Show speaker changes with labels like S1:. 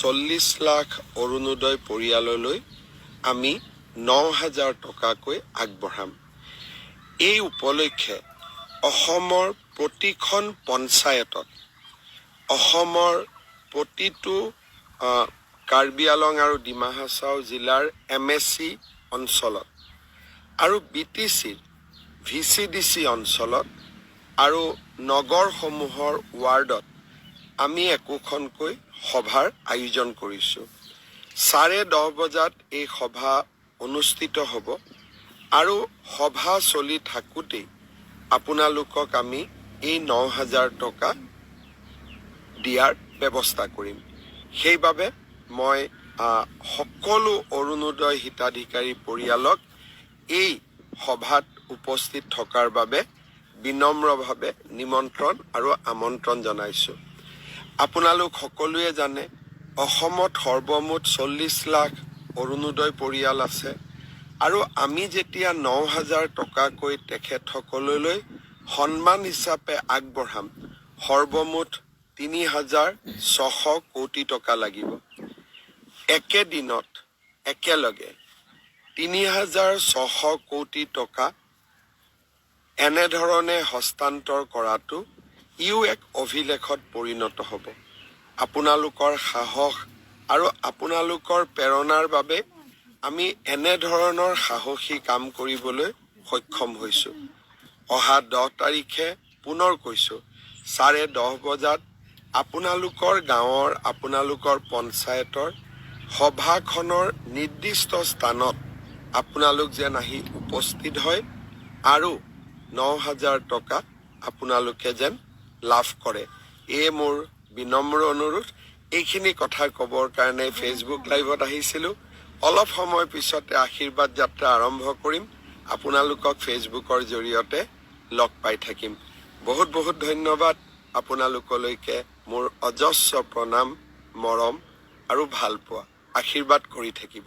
S1: 40 লাখ অৰুণোদয় পৰিয়াললৈ আমি 9000 টকাকৈ আগবঢ়াম। এই উপলক্ষে অসমৰ প্ৰতিখন পঞ্চায়তত, অসমৰ প্ৰতিটো কাৰ্বি আলং আৰু ডিমা হাছাও জিলাৰ এমএচি অঞ্চলত আৰু বিটিচিৰ ভিচিডিচি অঞ্চলত আৰু নগৰসমূহৰ ৱাৰ্ডত আমি একোখনকৈ সভাৰ আয়োজন কৰিছোঁ। 10:30 বজাত এই সভা অনুষ্ঠিত হ'ব আৰু সভা চলি থাকোঁতেই আপোনালোকক আমি এই 9000 টকা দিয়াৰ ব্যৱস্থা কৰিম। সেইবাবে মই সকলো অৰুণোদয় হিতাধিকাৰী পৰিয়ালক এই সভাত উপস্থিত থকাৰ বাবে বিনম্ৰভাৱে নিমন্ত্ৰণ আৰু আমন্ত্ৰণ জনাইছোঁ। আপোনালোক সকলোৱে জানে, অসমত সৰ্বমুঠ 40 লাখ অৰুণোদয় পৰিয়াল আছে আৰু আমি যেতিয়া 9000 টকাকৈ তেখেতসকললৈ সন্মান হিচাপে আগবঢ়াম, সৰ্বমুঠ 3600 কোটি টকা লাগিব। একেদিনত একেলগে 3600 কোটি টকা এনেধৰণে হস্তান্তৰ কৰাটো ইও এক অভিলেখত পৰিণত হ'ব। আপোনালোকৰ সাহস আৰু আপোনালোকৰ প্ৰেৰণাৰ বাবে আমি এনেধৰণৰ সাহসী কাম কৰিবলৈ সক্ষম হৈছোঁ। অহা 10 তাৰিখে, পুনৰ কৈছোঁ, 10:30 বজাত আপোনালোকৰ গাঁৱৰ, আপোনালোকৰ পঞ্চায়তৰ সভাখনৰ নিৰ্দিষ্ট স্থানত আপোনালোক যেন আহি উপস্থিত হয় আৰু 9000 টকা আপোনালোকে যেন লাভ কৰে, এই মোৰ বিনম্ৰ অনুৰোধ। এইখিনি কথা ক'বৰ কাৰণে ফেচবুক লাইভত আহিছিলোঁ। অলপ সময় পিছতে আশীৰ্বাদ যাত্ৰা আৰম্ভ কৰিম। আপোনালোকক ফেচবুকৰ জৰিয়তে লগ পাই থাকিম। বহুত বহুত ধন্যবাদ। আপোনালোকলৈকে মোৰ অজস্ৰ প্ৰণাম, মৰম আৰু ভালপোৱা। আশীৰ্বাদ কৰি থাকিব।